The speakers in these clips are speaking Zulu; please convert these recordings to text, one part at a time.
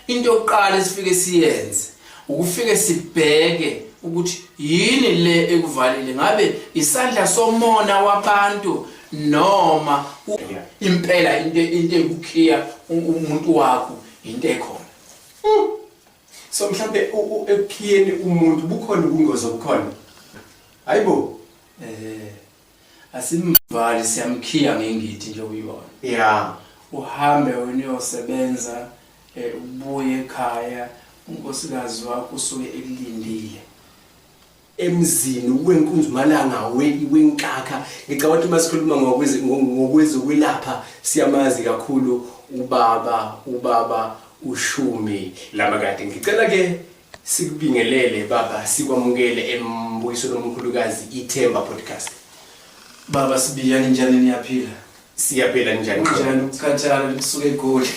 Into yokuqala esifike siyenze ukufike sibheke ukuthi yini le ekuvalile, ngabe isandla somona wabantu noma impela into ekukhiya umuntu wakho into ekhona. So mhlambe ekukhiyeni umuntu bukhona ubungozi obukhona? Hayibo. Asimvali, siyamkhiya ngengidi nje uyibona. Uhambe wena uyosebenza, ubuye ekhaya, unkosikazi wakho usuke ekulindile. Emzini wenkunzimalanga wenkakha. Ngicabanga ukuthi uma sikhuluma ngokwezokwelapha siyamazi kakhulu ubaba uShumi Lamakati. Ngicela ke sikubingelele baba, sikwamukele embuyisweni omkhulukazi iThemba Podcast. Baba Sibiya, ninjani, niyaphila? Siyaphila, ninjani? Kunjani ukukhathala kusuka eGoli?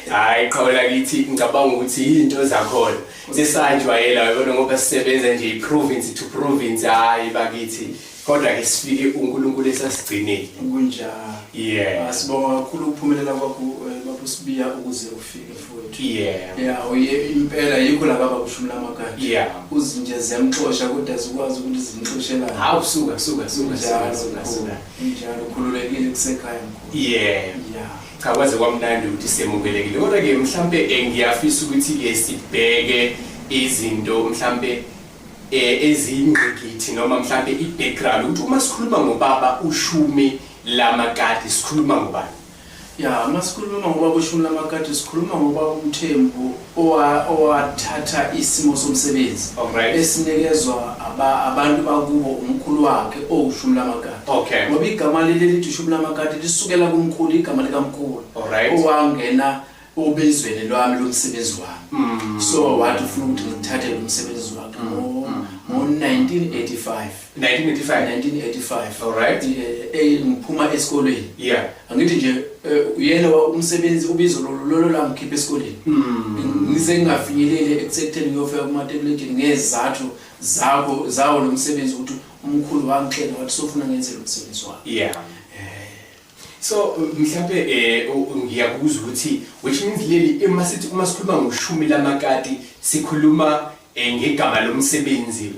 Hayi qhawe lakithi, ngicabanga ukuthi into zakhona sesajwayela yona ngoba sisebenza nje i-province to province. Hayi bakithi, kodwa ke sifike uNkulunkulu esasigcinile. Kunjalo. Yeah. Sibonga kakhulu ukuphumelela kwakho, baba Sibiya, ukuze ufike futhi. Yeah, uye impela yikho la baba kuShumi Lamakati. Uzinje ziyamxosha kodwa zikwazi ukuthi zimxoshelane. Hawu, suka suka suka suka suka suka. Njalo khululekile, kusekhaya mkhulu. Cha, kwaze kwamnandi ukuthi semukelekile. Kodwa ke mhlambe ngiyafisa ukuthi ke sibheke izinto mhlambe eziyingqikithi noma mhlambe i-background ukuthi uma sikhuluma ngobaba uShumi Lamakati sikhuluma ngobani? Ya, masikhuluma ngobaba uShumi Lamakati sikhuluma ngobaba uMthembu owathatha isimo somsebenzi esinikezwa abantu bakubo umkhulu wakhe owuShumi Lamakati. Ngoba igama leli lithi uShumi Lamakati lisukela kumkhulu, igama likamkhulu owangena obizweni lwami lomsebenzi wami. So wathi ufuna ukuthi ngithathe lo msebenzi wakhe ngo-1985. 1985. 1985. Alright. Ngiphuma esikolweni. Angithi nje uyena umsebenzi ubizo lolo langikhipha esikoleni. Ngize ngingafinyeleli ekutheni ngiyofika kumatekuletsheni ngezathu zakho zawo lo msebenzi ukuthi umkhulu wangixela wathi sofuna ngenze lo msebenzi wakhe. Yeah. So mhlambe ngiyakuzwa ukuthi which means leli uma sithi uma sikhuluma ngoShumi Lamakati sikhuluma ngegama lomsebenzi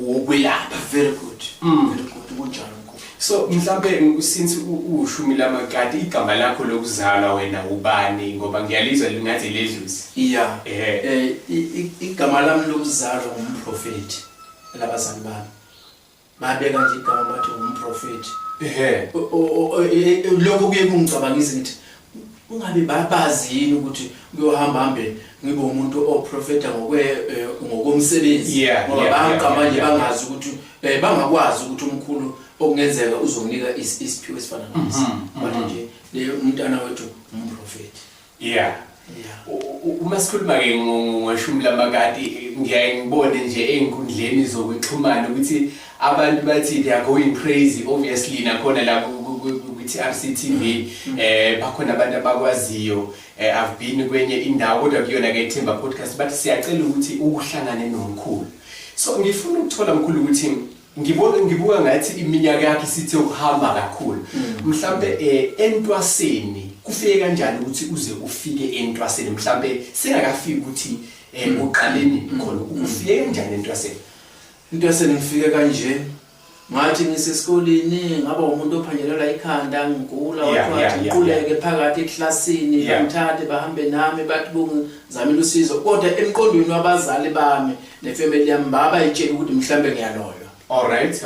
wokwelapha. Very good. Very good, kunjalo mkhulu. So mhlambe since uShumi Lamakati, igama lakho lokuzalwa wena ubani, ngoba ngiyalizwa lingathi ledlozi? Yeah. Igama lami lokuzalwa ngumprofeti labazali bami. Babeka nje igama bathi ngumprofeti. Lokho kuye kungicabangisa ngithi ungabe babazi yini ukuthi kuyohamba hambe ngibe umuntu oprofeta ngokomsebenzi, ngoba baqamba nje bangazi ukuthi bangakwazi ukuthi umkhulu okungenzeka uzonginika isiphiwo esifana nalesi. Bathi nje le umntana wethu umprofeti. Uma sikhuluma ke ngoShumi Lamakati, ngiyaye ngibone nje ey'nkundleni zokuxhumana ukuthi abantu bathi they are going crazy. Obviously nakhona la ku-TRC TV bakhona abantu abakwaziyo. I've been kwenye indawo kodwa kuyona ke Themba Podcast bathi siyacela ukuthi ukuhlangane nomkhulu. So ngifuna ukuthola mkhulu ukuthi ngibona ngibuka ngathi iminyaka yakhe isithe ukuhamba kakhulu, mhlambe entwaseni kufike kanjani ukuthi uze ufike entwaseni, mhlambe singakafiki ukuthi uqaleni khona, ufike kanjani entwaseni? Entwaseni ngifike kanje, ngathi ngisesikoleni ngaba umuntu ophanjelelwa ikhanda, ngigula, wathi ngiquleke phakathi eklasini, bangithathe bahambe nami, bathi bongizamela usizo, kodwa emqondweni wabazali bami nefamily yami babayitshela ukuthi mhlambe ngiyaloywa. All right.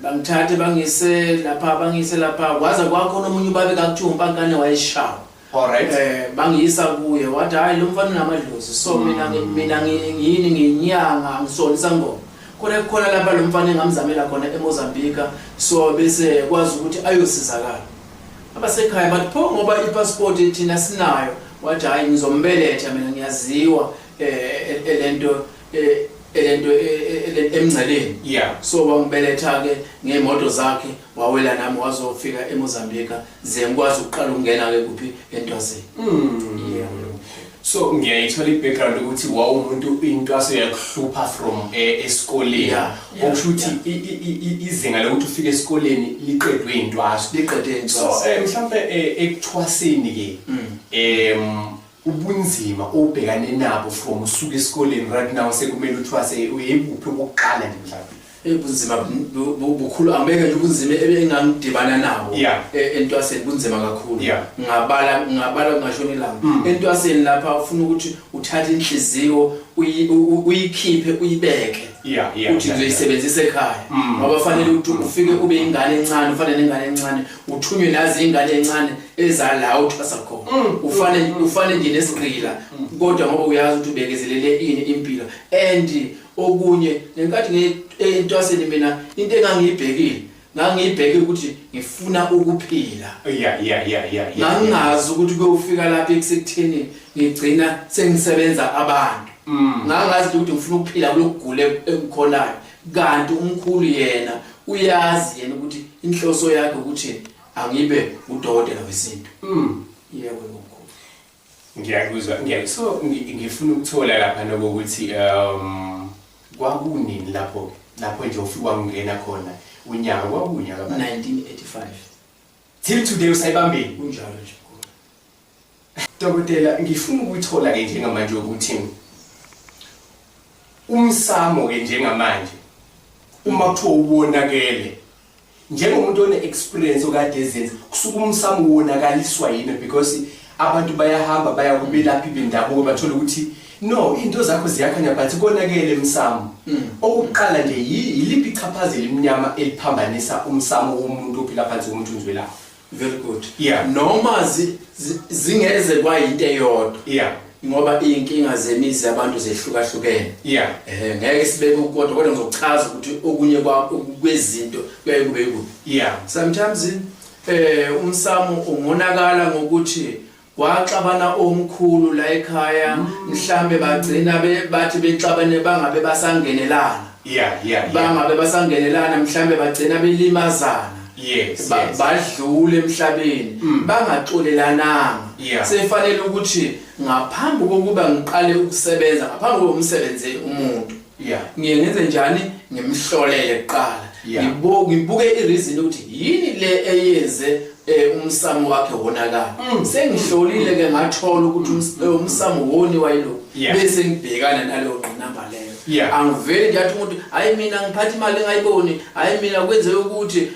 Bangithathe bangise lapha, bangise lapha, kwaza kwakhona omunye ubabe kakuthiwa uMpankane, wayeshawa. Bangiyisa kuye, wathi hayi, lo mfana unamadlozi. So mina ngiyini, ngiyinyanga, ngisona isangoma khona khona lapha lo mfana engamzamela khona eMozambique, so bese kwazi ukuthi ayosizakala. Abasekhaya bathi pho ngoba ipassport thina sinayo, wathi hayi, ngizombeletha mina, ngiyaziwa elento elento emngceleni. So wangibeletha ke ngemoto zakhe, wawela nami wazofika eMozambique, ze ngikwazi ukuqala ukungena ke kuphi, entwaseni. Yeah. So ngiyayithola i-background ukuthi wawumuntu intwaso yakuhlupha from esikoleni. Okusho ukuthi izinga lokuthi ufike esikoleni liqedwe intwaso. Liqedwe intwaso. So mhlambe ekuthwaseni ke Ubunzima obhekane nabo from usuka esikoleni right now sekumele uthwase, uyebuphi okokuqala nje mhlawumbe? Ubunzima bukhulu, angibeke nje ubunzima engangidibana nabo entwaseni, bunzima kakhulu. Ngabala ngabala kungashona ilanga. Entwaseni lapha ufuna ukuthi uthathe inhliziyo uyikhiphe uyibeke uthi ngizoyisebenzisa ekhaya, ngoba fanele ukuthi ufike ube ingane encane, ufane nengane encane, uthunywe nazi ingane encane ezala uthwasa khona, ufane nje nesigqila, kodwa ngoba uyazi ukuthi ubekezelele ini impilo. And okunye, ngenkathi entwaseni mina into engangiyibhekile, ngangiyibheke ukuthi ngifuna ukuphila. Ngangingazi ukuthi kuyofika lapha ekusekutheni ngigcina sengisebenza abantu. Ngangazi ukuthi ngifuna ukuphila kulokugula engikhonayo, kanti umkhulu yena uyazi yena ukuthi inhloso yakhe ukuthi angibe udokotela wesintu. Yebo, mkhulu. Ngiyakuzwa, so ngifuna ukuthola lapha nokuthi kwakunini lapho nje ufika wangena khona, unyaka kwakunyaka bani? 1985. Till today usayibambile? Kunjalo nje, mkhulu. Dokotela, ngifuna ukuthola ke njengamanje ukuthi umsamo ke njengamanje uma kuthiwa uwonakele, njengomuntu one experience okade ezenza, kusuka umsamo wonakaliswa yini? Because abantu bayahamba baya kubelaphi bendabuko, bathola ukuthi no, into zakho ziyakhanya but konakele emsamo. Okokuqala nje, yiliphi ichaphaza elimnyama eliphambanisa umsamo womuntu ophila phansi komthunzi welanga? Very good. Noma zingeze kwayinto eyodwa, ngoba iy'nkinga zemizi yabantu zehlukahlukene. Ngeke sibeke ukodwa, kodwa ngizochaza ukuthi okunye kwezinto kuyaye kube kuphi. Sometimes umsamo ungonakala ngokuthi waxabana omkhulu la ekhaya, mhlambe bagcina bathi bexabane bangabe basangenelana. Bangabe basangenelana, mhlambe bagcina belimazana. Badlule emhlabeni bangaxolelananga. Sefanele ukuthi ngaphambi kokuba ngiqale ukusebenza, ngaphambi kokuba umsebenze umuntu, ngiye ngenze njani? Ngimhlolele kuqala. Ngibuke i-reason ukuthi yini le eyenze umsamo wakhe wonakala. Sengihlolile ke, ngathola ukuthi umsamo woniwa yilo, bese ngibhekana naleyo ngqinamba leyo. Angiveli nje athi umuntu, "Hayi, mina ngiphatha imali engayiboni, hayi, mina kwenzeke ukuthi,"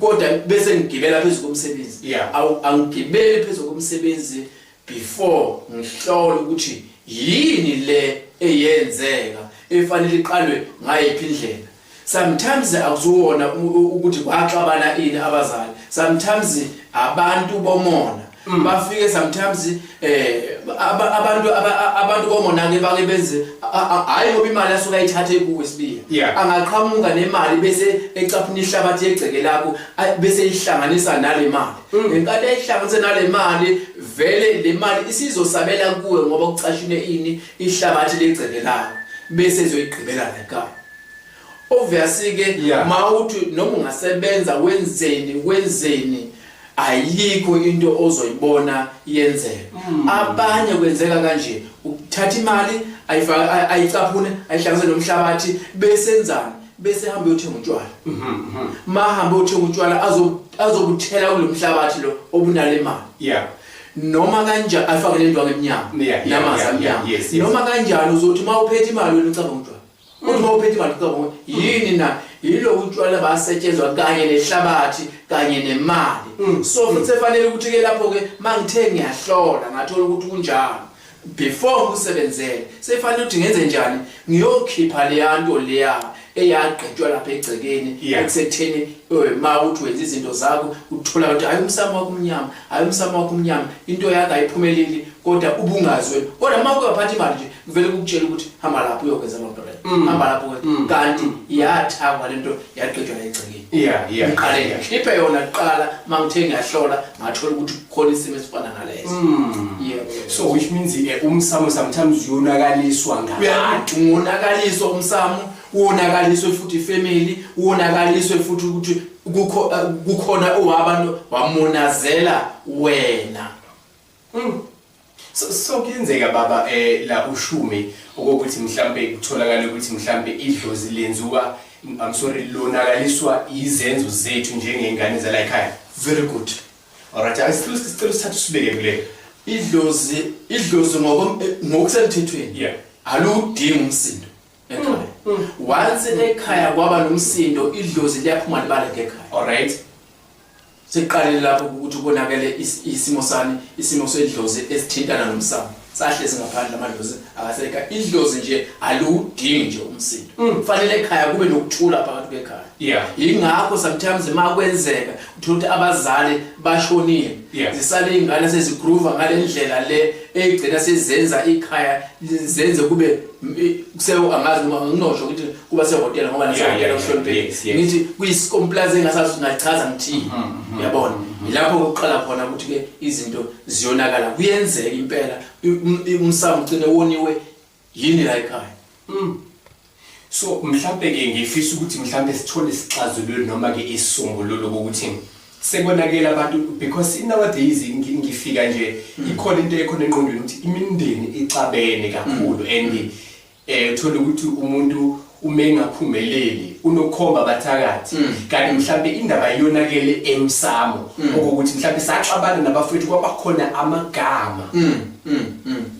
kodwa bese ngigibela phezu komsebenzi. Angigibeli phezu komsebenzi before ngihlole ukuthi yini le eyenzeka, efanele iqalwe ngayiphi indlela. Sometimes akuzuwona ukuthi kwaxabana ini abazali, sometimes abantu bomona bafike, sometimes abantu bomona ke bake benze, hayi ngoba imali asuka ayithathe kuwe sibiya. Angaqhamuka nemali bese ecaphuna ihlabathi yegceke lakho, bese ihlanganisa nale mali. Ngenkathi ayihlanganise nale mali, vele le mali isizosabela kuwe ngoba kucashune ini? Ihlabathi legceke lakho, bese izoyigqibela la ekhaya. Obviously ke, mawuthi noma ungasebenza wenzeni wenzeni, ayikho into ozoyibona yenzeka. Abanye kwenzeka kanje, ukuthatha imali ayifaka, ayicaphune, ayihlanganise nomhlabathi, bese enzani? Bese hamba uyothenga utshwala. Mahamba uyothenga utshwala, azobuthela kulo mhlabathi lo obunale mali. Noma kanjani afake lento emnyama namanzi amnyama. Noma kanjani uzothi uma uphethe imali wena ucabanga utshwala, uthi uma uphethe imali ucabanga yini na? Yilo utshwala basetshenzwa kanye nehlabathi kanye nemali. So futhi sefanele ukuthi ke lapho ke mangithe ngiyahlola, ngathola ukuthi kunjalo, before ngikusebenzele sefanele ukuthi ngenze njani? Ngiyokhipha leya nto leya eyagqitshwa lapha egcekeni. Ekusetheni ma uthi wenza izinto zakho, uthola ukuthi hayi, umsamo wakho umnyama, hayi, umsamo wakho umnyama, into yakho ayiphumeleli, kodwa ubungazi wena. Kodwa uma uke waphatha imali nje, ngivele kukutshela ukuthi hamba lapho uyokwenza loo nto leyo, hamba lapho uyenze. Kanti yathakwa lento, yagqitshwa la egcekeni. Ngiqale ngikhiphe yona kuqala. Uma ngithe ngiyahlola, ngathola ukuthi kukhona isimo esifana naleso. Yebo. So which means umsamo sometimes uyonakaliswa ngabantu. Ungonakaliswa umsamo, wonakaliswe futhi ifamily, wonakaliswe futhi ukuthi kukhona owabantu wamonazela wena. So kuyenzeka baba, la ushumi okokuthi mhlambe kutholakala ukuthi mhlambe idlozi lenziwa, I'm sorry, lonakaliswa izenzo zethu njengengane zala ekhaya? Very good. Alright, asicela sithathe usibeke kule. Idlozi ngokusemthethweni aludingi umsindo ekhaya. Once ekhaya kwaba nomsindo, idlozi liyaphuma libaleke ekhaya. All right. Sekuqalile lapho ukuthi konakele isimo sami, isimo sedlozi esithintana nomsamo. Sahlezi ngaphandle amadlozi akasekho. Idlozi nje aludingi nje umsindo. Kufanele ekhaya kube nokuthula phakathi kwekhaya. Yingakho sometimes uma kwenzeka uthola ukuthi abazali bashonile, zisale iy'ngane sezigroova ngale ndlela le egcina sezenza ikhaya zenze kube angazi noma nginosho ukuthi kuba sehhotela ngoba nasehhotela kuhloniphekile. Ngithi kuyisikomplaza engasazi ngachaza ngithini. Uyabona? Yilapho kuqala khona ukuthi ke izinto ziyonakala. Kuyenzeka impela umsamo ugcine woniwe yini la ekhaya. So mhlambe ke ngifisa ukuthi mhlambe sithole isixazululo noma ke isisombululo ukuthi sekonakela abantu, because nowadays ngifika nje ikhona into ekhona engqondweni ukuthi imindeni ixabene kakhulu, and uthola ukuthi umuntu uma engaphumeleli unokhomba abathakathi, kanti mhlambe indaba yonakele emsamo, ukuthi mhlambe saxabana nabafethu kwabakhona amagama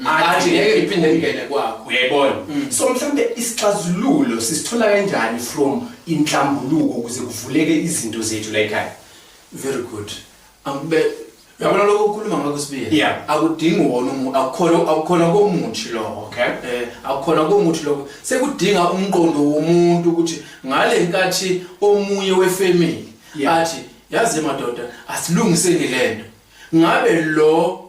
athi ngeke iphinde ingene kwakho. Uyayibona? So mhlambe isixazululo sisithola kanjani from inhlambuluko ukuze kuvuleke izinto zethu la ekhaya? Very good. Angikube uyabona lokho ukukhuluma ngakho Sibiya. Akudingi wona umuntu, akukhona komuthi lokho. Akukhona komuthi lokho. Sekudinga umqondo womuntu ukuthi ngale nkathi omunye wefamily athi yazi madoda asilungiseni lento. Ngabe lo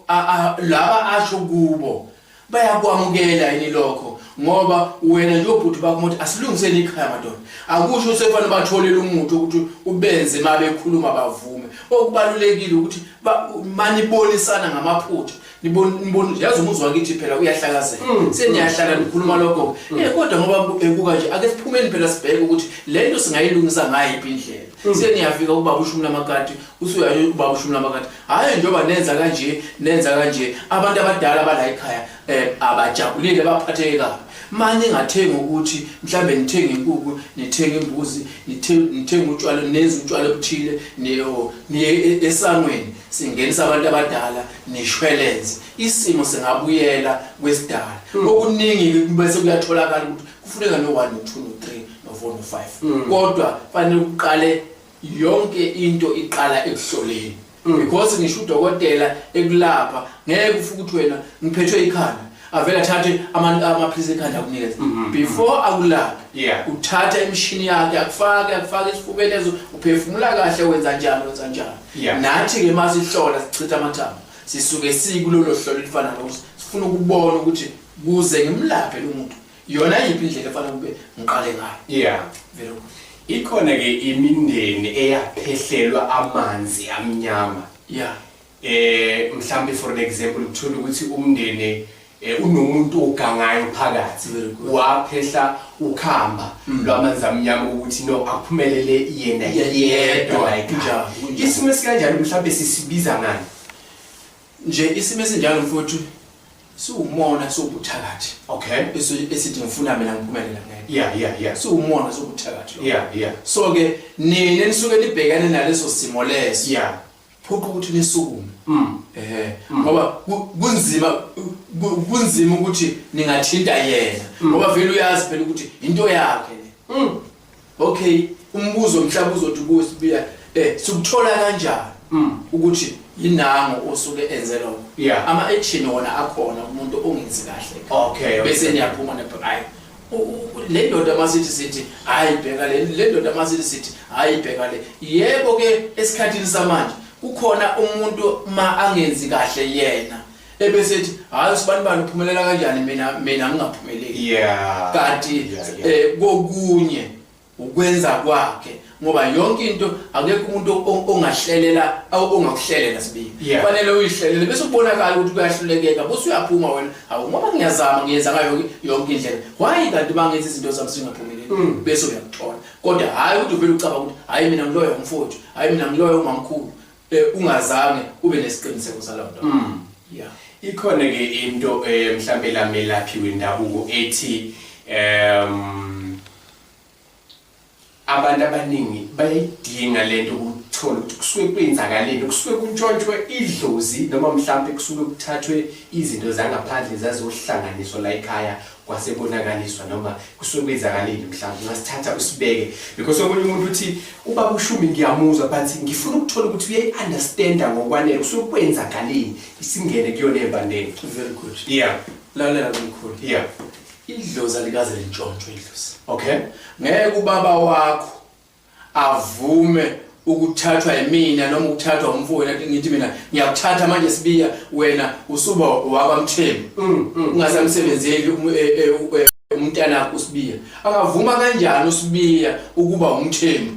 laba asho kubo bayakwamukela yini lokho? Ngoba wena nje obhuti bakho ukuthi asilungiseni ikhaya madoda, akusho ukuthi sekufanele batholele umuthi ukuthi ubenze uma bekhuluma bavume. Okubalulekile ukuthi manibonisana ngamaphutha, yazi umuzi wakithi phela uyahlakazeka, seniyahlala nikhuluma lokho. Kodwa ngoba ekuka nje ake siphumeni phela sibheke ukuthi le nto singayilungisa ngayiphi indlela. Seniyafika ubaba ushumi lamakati, usuyayo ubaba ushumi lamakati, hhayi njengoba nenza kanje nenza kanje, abantu abadala bala ekhaya abajabulile, baphatheke kabi. Manje ningathengi ukuthi mhlambe nithenge inkukhu, nithenge imbuzi, nithenge utshwala, nenze utshwala obuthile, niye esangweni, singenisa abantu abadala nishwelenze, isimo singabuyela kwesidala. Okuningi bese kuyatholakala ukuthi kufuneka no 1 no 2 no 3 no 4 no 5, kodwa fanele uqale yonke into iqala ekuhloleni. Because ngisho udokotela ekulapha ngeke ufike ukuthi wena ngiphethwe ikhanda, avele athathe amaphilisi ekhanda akunikeze. Before akulaphe, uthatha imishini yakhe akufake esifubeni ezo, uphefumula kahle, wenza njani wenza njani. Nathi ke masihlola sichitha amathambo, sisuke sikulolo hlolo elifana nokuthi sifuna ukubona ukuthi kuze ngimlaphe lo muntu yona yiphi indlela efanele kube ngiqale ngayo. Very good. Ikhona ke imindeni eyaphehlelwa amanzi amnyama. Mhlambe for an example uthola ukuthi umndeni unomuntu ogangayo phakathi, Very good. waphehla ukhamba lwamanzi amnyama ukuthi no akuphumelele yena yedwa. Kunjalo, kunjalo. Isimo esikanjalo mhlambe sisibiza ngani? Nje isimo esinjalo mfowethu siwumona, siwubuthakathi. Esithi ngifuna mina ngiphumelela ngeke. Siwumona, siwubuthakathi lokho. So ke nina nisuke nibhekane naleso simo leso. Phuqa ukuthi nisukume. Ngoba kunzima ukuthi ningathinta yena. Ngoba vele uyazi phela ukuthi into yakhe le. Okay, umbuzo mhlawumbe uzothi kuwe Sibiya, sikuthola kanjani ukuthi yinango osuke enze lokho? Ama action wona akhona umuntu ongenzi kahle. Bese niyaphuma ne hayi. Le ndoda masithi sithi hayi bheka le, le ndoda masithi sithi hayi bheka le. Yebo ke esikhathini samanje kukhona umuntu ma angenzi kahle yena ebese ethi hayi sibani bani uphumelela kanjani mina ngingaphumeleli. Kanti kokunye ukwenza kwakhe, ngoba yonke into akekho umuntu ongahlelela, ongakuhlelela sibili. Kufanele uyihlelele bese ubonakala ukuthi kuyahlulekeka, bese uyaphuma wena, hawu ngoba ngiyazama ngiyenza ngayo yonke indlela, why kanti bangenza izinto zami zingaphumeleli? Bese uyakuthola. Kodwa hayi ukuthi uvele ucabanga ukuthi hayi mina ngiloyo umfowethu, hayi mina ngiloyo umamkhulu, ungazange ube nesiqiniseko salowo nto. Ikhona ke into mhlambe lamelaphi wendabuko ethi abantu abaningi bayayidinga lento ukuthola ukuthi kusuke kwenzakaleni, kusuke kuntshontshwe idlozi noma mhlampe kusuke kuthathwe izinto zangaphandle zazohlanganiswa la ekhaya kwasebonakaliswa, noma kusuke kwenzakaleni? Mhlawumbe ungasithatha usibeke, because omunye umuntu uthi, "Ubaba uShumi ngiyamuzwa, but ngifuna ukuthola ukuthi uyayi-understanda ngokwanele kusuke kwenzakaleni." Isingene kuyona ey'bandeni. Very good. Lalela kumkhulu. Idlozi alikaze lintshontshwe idlozi. Ngeke ubaba wakho avume ukuthathwa yimina noma ukuthathwa umfowenu, athi ngithi mina ngiyakuthatha manje Sibiya, wena usuba wakwaMthembu, ungasamsebenzeli umntanakho uSibiya. Angavuma kanjani uSibiya ukuba umthembu?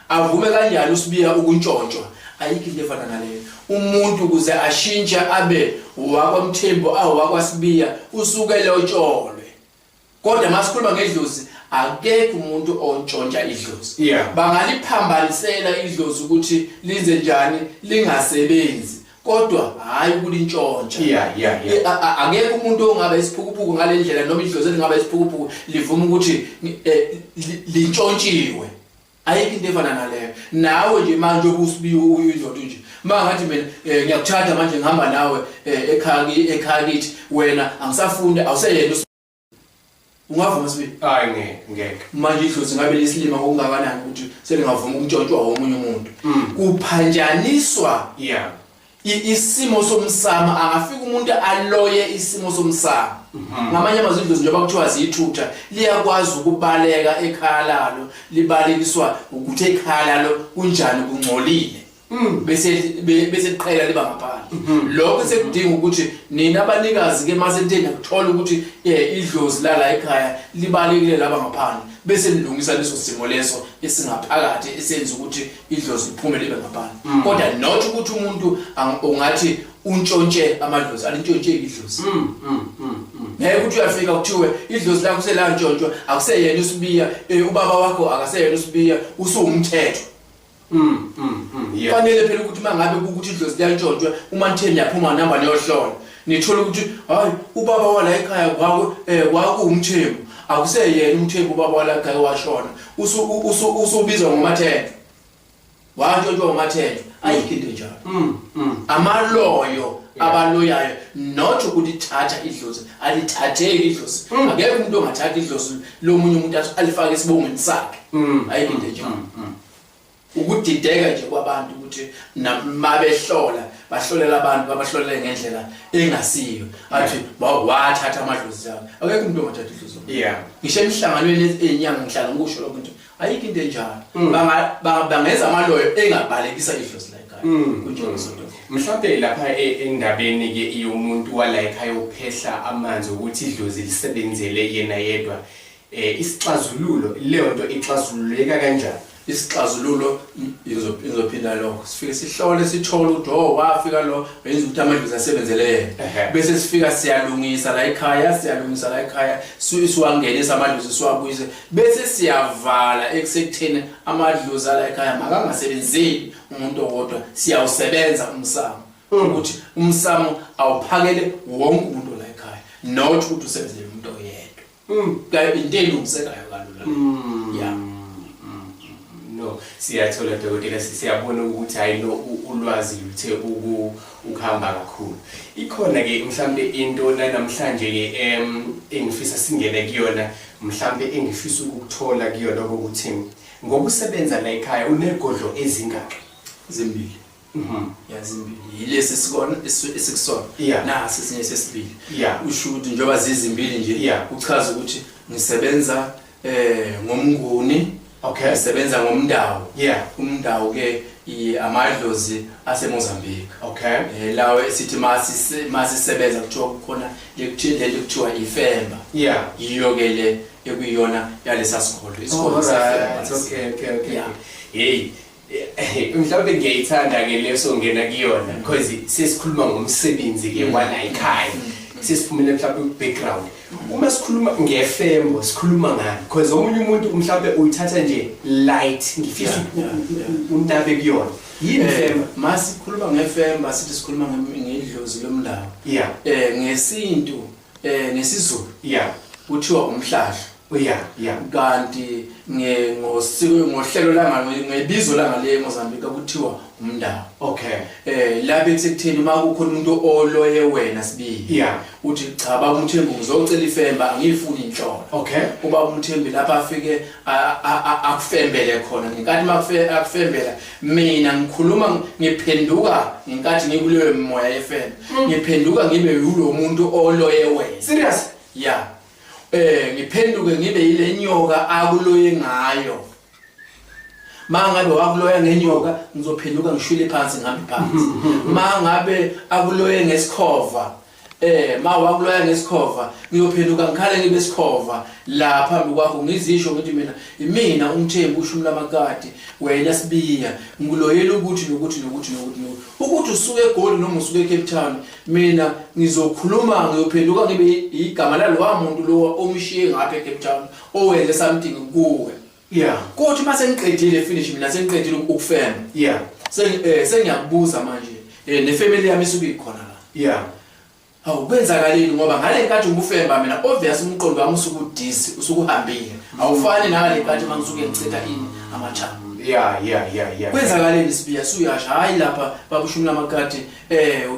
Avume kanjani uSibiya ukuntshontshwa? Ayikho into efana naleyo. Umuntu ukuze ashintshe abe wakwaMthembu awakwaSibiya usuke lotsholwe. Kodwa masikhuluma ngedlozi, akekho umuntu ontshontsha idlozi. Bangaliphambanisela idlozi ukuthi linze njani lingasebenzi, kodwa hayi ukulintshontsha. Akekho umuntu ongaba isiphukuphuku ngale ndlela, noma idlozi elingaba isiphukuphuku livuma ukuthi lintshontshiwe. Ayikho into efana naleyo. Nawe nje manje obusibiya uyindoda nje, mangathi mina ngiyakuthatha manje, ngihamba nawe ekhaya kithi, wena angisafundi, awuseyena, ungavuma sibili? Hayi, ngeke, ngeke. Manje idlozi ngabe lisilima ngokungakanani ukuthi selingavuma ukuntshontshwa womunye umuntu? Kuphanjaniswa isimo somsamo. Angafika umuntu aloye isimo somsamo. Ngamanye amazwi, idlozi, njengoba kuthiwa ziyithutha, liyakwazi ukubaleka ekhaya lalo, libalekiswa ukuthi ekhaya lalo kunjani, kungcolile, bese liqhela liba ngaphandle. Lokho sekudinga ukuthi nina abanikazi ke mase nithe nakuthola ukuthi idlozi lala ekhaya libalekile laba ngaphandle, bese nilungisa leso simo leso esingaphakathi esenza ukuthi idlozi liphume libe ngaphandle, kodwa not ukuthi umuntu ungathi untshontshe amadlozi. Alintshontsheki idlozi. Ngeke ukuthi uyafika kuthiwe idlozi lakho selantshontshwa, akuseyena uSibiya, ubaba wakho akaseyena uSibiya, usuwumthetho. Fanele phela ukuthi mangabe kukuthi idlozi liyantshontshwa, uma nithe niyaphuma nihamba niyohlola, nithola ukuthi hayi, ubaba wala ekhaya kwakuwumthembu, akuseyena umthembu ubaba wala ekhaya, washona, usubizwa ngomathetho, wantshontshwa ngomathetho. Ayikho into enjalo. Amaloyo abaloyayo, not ukuthi thatha idlozi. Alithatheki idlozi. Akekho umuntu ongathatha idlozi lomunye umuntu alifake esibongweni sakhe. Ayikho into enjalo. Ukudideka nje kwabantu ukuthi mabehlola bahlolela abantu, babahlolele ngendlela engasiyo, athi wathatha amadlozi akhe. Akekho umuntu ongathatha idlozi. Ngisho emhlanganweni eyinyanga ngihlala ngikusho lokho ukuthi ayikho into enjalo. Bangenza amaloyo engabalekisa idlozi la ekhaya. Kunjalo, sonto. Mhlawumbe lapha endabeni ke yomuntu wala ekhaya ophehla amanzi ukuthi idlozi lisebenzele yena yedwa, isixazululo, leyo nto ixazululeka kanjani? Isixazululo izophinda lokho, sifike sihlole, sithole ukuthi oh, wafika lo wenza ukuthi amadlozi asebenzele yena. Bese sifika siyalungisa la ekhaya, siyalungisa la ekhaya, siwangenisa amadlozi, siwabuyise, bese siyavala ekusekutheni amadlozi ala ekhaya makangasebenzeli umuntu owodwa. Siyawusebenza umsamo ukuthi umsamo awuphakele wonke umuntu la ekhaya, not ukuthi usebenzele umuntu oyedwa. Into elungisekayo kalula, yeah. No, siyathola dokotela, siyabona ukuthi hayi no, ulwazi luthe ukuhamba kakhulu. Ikhona ke mhlambe into namhlanje ke engifisa singene kuyona, mhlambe engifisa ukukuthola kuyona, ukuthi ngokusebenza la ekhaya unegodlo ezingaki? Zimbili. Ya, zimbili. Yilesi sikona esikusona, nasi esinye sesibili. Usho ukuthi njengoba zizimbili nje, kuchaza ukuthi ngisebenza ngomnguni, ngisebenza ngomndawo. Umndawo ke amadlozi aseMozambique. Lawo esithi masisebenza kuthiwa kukhona lekuthile kuthiwa ifemba. Yiyo ke le ekuyiyona yalesa sigodlo, isigodlo sefemba. Okay. Hey, mhlawumbe ngiyayithanda ke leso ngena kuyona because sesikhuluma ngomsebenzi ke wala ekhaya, sesiphumele mhlawumbe ku-background. Uma sikhuluma ngefembo sikhuluma ngani? Because omunye umuntu mhlawumbe uyithatha nje light. Ngifisa unabe kuyona, yini ifemba? Masikhuluma ngefemba sithi sikhuluma ngedlozi lomndawo. Ngesintu, ngesiZulu kuthiwa umhlahlo. Oh yeah. Kanti ngosiko, ngohlelo langa, ngebizo langa le eMozambique kuthiwa umndawo. La bethi kutheni uma kukhona umuntu oloye wena sibili, uthi cha, baba uMthembu, ngizocela ifemba, angiyifuni inhlolo. Ubaba uMthembu lapha afike akufembele khona. Ngenkathi akufembela, mina ngikhuluma, ngiphenduka ngenkathi ngikuleyo moya yefembe, ngiphenduka ngibe yulo muntu oloye wena. Serious? Ya, ngiphenduke ngibe yile nyoka akuloye ngayo. Mangabe wakuloya ngenyoka, ngizophenduka ngishwile phansi, ngihambe phansi. Mangabe akuloye ngesikhova, ma wakuloya ngesikhova, ngiyophenduka ngikhale ngibe sikhova la phambi kwakho, ngizisho ngithi mina imina uMthembu ushumi lamakati, wena Sibiya ngikuloyela ukuthi nokuthi nokuthi nokuthi nokuthi, ukuthi usuke eGoli noma usuke eCape Town, mina ngizokhuluma, ngiyophenduka ngibe igama lalowa muntu lo omshiye ngapha eCape Town owenze something kuwe. Kuthi mase ngiqedile, finish, mina sengiqedile ukufema, sengiyakubuza manje, nefamily yami isuke ikhona la. Hawu, kwenzakaleni? Ngoba ngale nkathi ngufemba mina, obvious umqondo wami usuke udisi, usukuhambile, awufani nangale nkathi mangisuke ngichitha ini, amathambo. Kwenzakaleni Sibiya? Suyasho, hayi, lapha babushumi lamakati,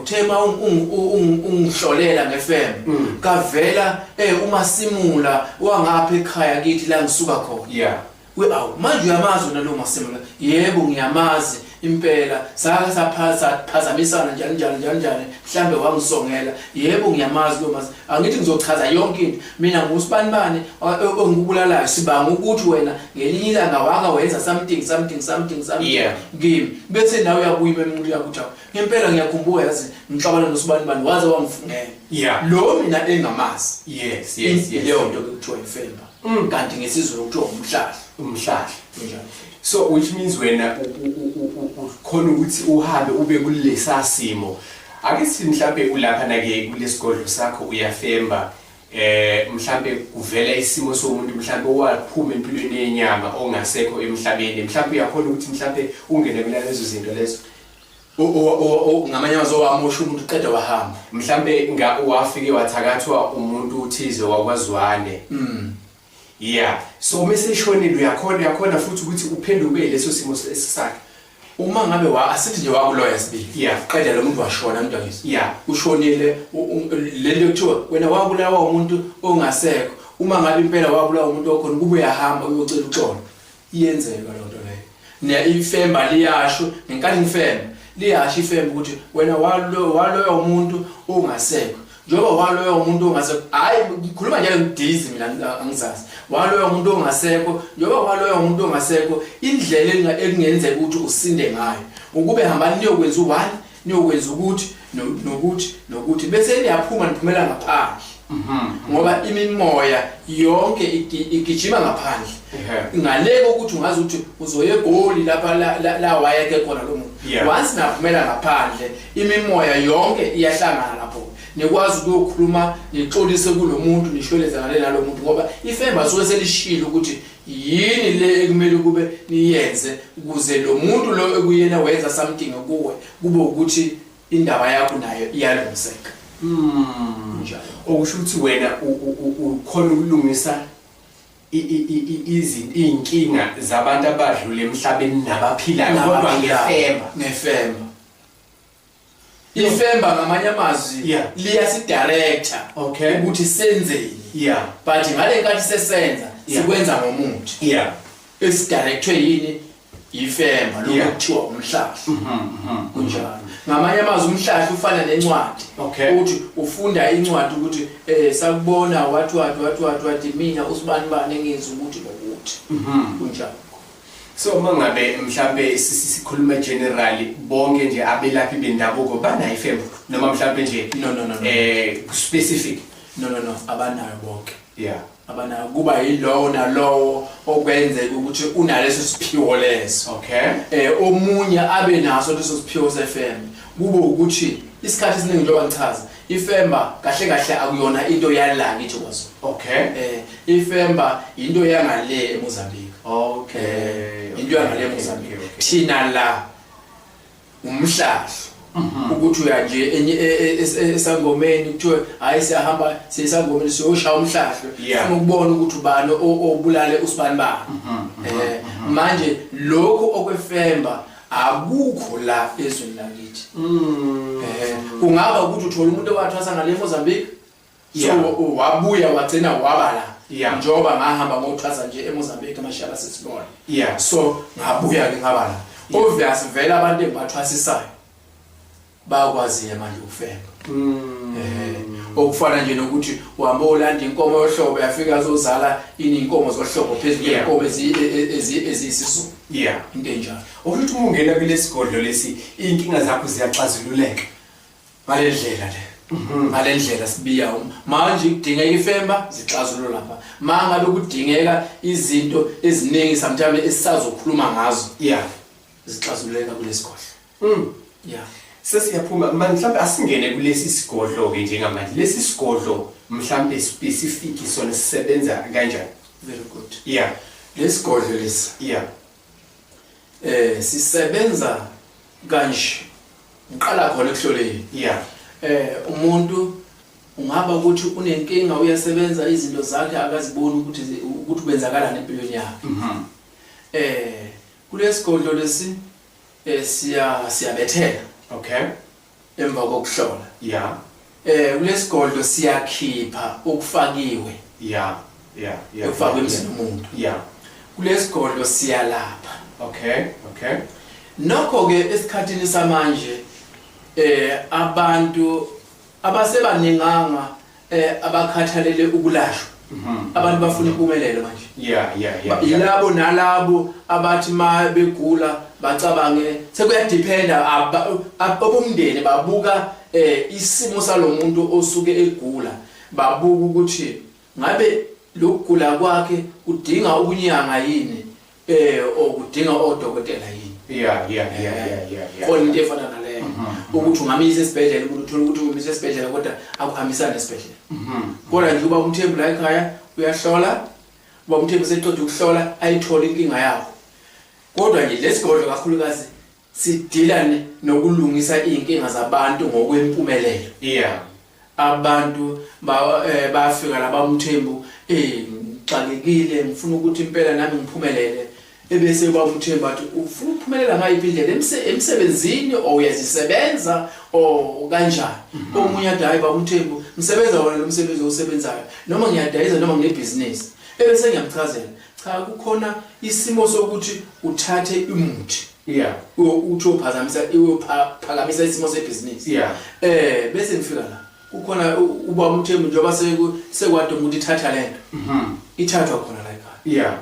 uthema ungihlolela ngefembe, kavela uMasimula wangapha ekhaya kithi la ngisuka khona. We, awu, manje uyamazi wena lo Masimula? Yebo, ngiyamazi impela, sake saphazamisana njani njani njani njani, mhlambe wangisongela. Yebo, ngiyamazi lo Masi. Angithi ngizochaza yonke into, mina ngusibani bani ongikubulalayo, sibanga ukuthi wena ngelinye ilanga waka wenza something something something something kimi, bese nawe uyabuya umuntu uyakuthi, awu, ngempela ngiyakhumbula, yazi ngixabana nosibani bani, waze wangifungela lo mina engamazi. Leyo nto ke kuthiwa ifemba, kanti ngesiZulu kuthiwa umhlahla. Umhlahla. Kunjalo. So which means wena ukhona ukuthi uhambe ube kulesa simo. Ake sithi mhlambe ulapha nake kulesigodlo sakho, uyafemba, mhlambe kuvela isimo somuntu mhlambe owaphuma empilweni yenyama, ongasekho emhlabeni, mhlambe uyakhona ukuthi mhlambe ungene kulezo zinto lezo? Ngamanye amazwi, owamosha umuntu uqeda wahamba? Mhlambe nga wafike wathakathwa umuntu uthize wakwaZwane, yeah, so mase eshonile, uyakhona futhi ukuthi uphenduke leso simo esisakhe? Uma ngabe wa, asithi nje wakuloya sibili, qeda lo muntu washona, mntu ushonile, le nto kuthiwa wena wabulawa umuntu ongasekho, uma ngabe impela wabulawa umuntu okhona, kube uyahamba uyocela uxolo, iyenzeka loo nto leyo. Ifemba liyasho, ngenkathi ngifemba liyasho ifemba ukuthi wena waloya umuntu ongasekho, njengoba waloya umuntu ongasekho, hayi, ngikhuluma njalo ngidizi mina, angizazi, waloya umuntu ongasekho, njengoba waloya umuntu ongasekho, indlela ekungenzeka ukuthi usinde ngayo ukube hambani niyokwenza u-one, niyokwenza ukuthi nokuthi nokuthi, bese niyaphuma, niphumela ngaphandle, ngoba imimoya yonke igijima ngaphandle. Ngaleke ukuthi ungazi ukuthi uzoya eGoli lapha la wayeke khona lo muntu. Once naphumela ngaphandle, imimoya yonke iyahlangana lapho, nikwazi ukuyokhuluma, nixolise kulo muntu, nishweleze ngale nalo muntu, ngoba ifemba suke selishilo ukuthi yini le ekumele kube niyenze ukuze lo muntu lo ekuyena wenza something kuwe kube ukuthi indaba yakho nayo iyalungiseka. Njalo. Okusho ukuthi wena ukhona ukulungisa iy'nkinga zabantu abadlule emhlabeni nabaphilayo, kodwa ngefemba? Ngefemba. Ifemba, ngamanye amazwi, liyasidirector ukuthi senzeni, but ngale nkathi sesenza, sikwenza ngomuthi esidirectwe yini? Ifemba lokho kuthiwa umhlahla. Kunjalo. Ngamanye amazwi, umhlahla ufana nencwadi. Uthi ufunda incwadi ukuthi sakubona, wathi wathi wathi wathi wathi, mina usibani bani engenza ukuthi nokuthi. Kunjalo. So mangabe mhlambe sikhuluma generally, bonke nje abelaphi bendabuko banayo ifemba, noma mhlambe nje No. Specific? No, abanayo bonke. Abanayo, kuba yilowo nalowo okwenzeka ukuthi unaleso siphiwo leso. Omunye abe naso leso siphiwo sefemba, kube ukuthi isikhathi esiningi, njengoba ngichaza, ifemba kahle kahle akuyona into yala kithi kwaZulu. Ifemba into yangale eMozambique. Into yangale eMozambique. Thina la umhlahlo. Ukuthi uya nje esangomeni kuthiwe hayi siyahamba siyisangomeni siyoshaya umhlahlo ufuna ukubona ukuthi ubani obulale usibani bani. Manje lokho okwefemba akukho la ezweni lakithi. Kungaba ukuthi uthola umuntu owathwasa ngale Mozambique, so wabuya wagcina waba la. Njengoba ngahamba ngothwasa nje eMozambique amashaba sesibona. So ngabuya ke ngaba la. Obvious vele abantu engibathwasisayo bayakwazi manje ukufemba. Okufana nje nokuthi uhamba olanda inkomo yohlobo yafika azozala inkomo zohlobo phezulu kwenkomo eziyisisu. Into enjalo. Ukuthi uma ungena kulesigodlo lesi inkinga zakho ziyaxazululeka. Ngalendlela le. Ngalendlela sibiya manje kudingeka ifemba zixazulula lapha. Mangabe kudingeka izinto eziningi sometimes esisazokhuluma ngazo. Zixazululeka kulesigodlo. Sesiyaphuma manje, mhlawumbe asingene kulesi sigodlo ke njengamanje. Lesi sigodlo mhlawumbe specific sona sisebenza kanjani? Very good. Lesigodlo lesi. Sisebenza kanje. Ngiqala khona ekuhloleni. Umuntu ungaba ukuthi unenkinga, uyasebenza izinto zakhe akaziboni ukuthi kwenzakalani empilweni yakhe. Kulesigodlo lesi siyabethela. Emva kokuhlola. Kulesigodlo siyakhipha okufakiwe. Okufakwe emzini womuntu. Kulesigodlo siyalapha. Nokho ke esikhathini samanje abantu abasebaninganga abakhathalele ukulashwa. Abantu bafuna impumelelo manje. Yilabo nalabo abathi ma begula bacabange sekuyadependa abomndeni babuka isimo salomuntu osuke egula, babuka ukuthi ngabe lokugula kwakhe kudinga ukunyanga yini okudinga odokotela yini. Khona into efana naleyo ukuthi ungamisa esibhedlela, umuntu uthola ukuthi umisa esibhedlela kodwa akuhambisani nesibhedlela. Kodwa nje uba uMthembu la ekhaya uyahlola, uba uMthembu seqeda ukuhlola ayithole inkinga yakho. Kodwa nje lesigodlo kakhulukazi sidila nokulungisa izinkinga zabantu ngokwempumelelo. Abantu bafika la baMthembu, ngixakekile ngifuna ukuthi impela nami ngiphumelele. Ebese uba uMthembu athi ufuna ukuphumelela ngayiphi indlela, emsebenzini or uyazisebenza or kanjani? Omunye athi hayi baba uMthembu ngisebenza wona lo msebenzi owusebenzayo, noma ngiyadayisa noma nginebhizinisi. Ebese ngiyamchazela, cha kukhona isimo sokuthi uthathe umuthi. Uthi uphazamisa, uyophakamisa isimo sebhizinisi. Bese ngifika la kukhona uba uMthembu njengoba sekwaduma ukuthi ithatha lento. Ithathwa khona la ekhaya.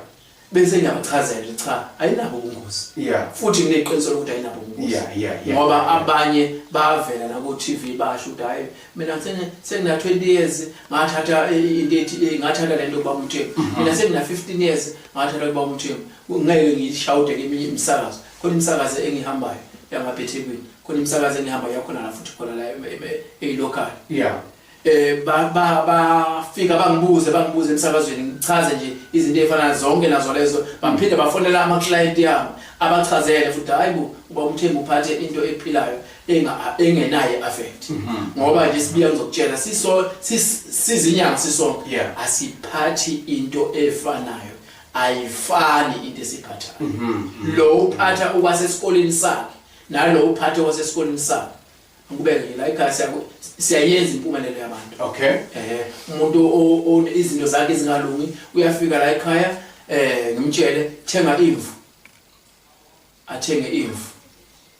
Bese ngiyabachazela cha ayinabo ubungozi. Futhi ngineqiniso lokuthi ayinabo ubungozi. Ngoba abanye bavela la ku TV basho ukuthi hayi mina sengina 20 years ngathatha into ethi ngathatha lento kuba uMthembu. Mina sengina 15 years ngathatha kuba uMthembu. Ngeke ngishawude keminye imisakazo. Khona imisakazo engihambayo yangapha eThekwini. Khona imisakazo engihambayo yakhona la futhi khona la eyilocal. Bafika bangibuze emsakazweni ngichaze nje izinto ezifana zonke nazo lezo, baphinde bafonela ama client yami abachazele futhi hayibo uba uMthembu uphathe into ephilayo engenayo affect. Ngoba nje sibiya ngizokutshela sizinyanga sisonke asiphathi into efanayo, ayifani into esiphathayo. Lo uphatha okwasesikoleni sakhe nalo uphatha okwasesikoleni sakhe. Ngikubeke nje la ekhaya siyayenza impumelelo yabantu. Umuntu izinto zakhe ezingalungi uyafika la ekhaya, ngimtshele thenga imvu, athenge imvu,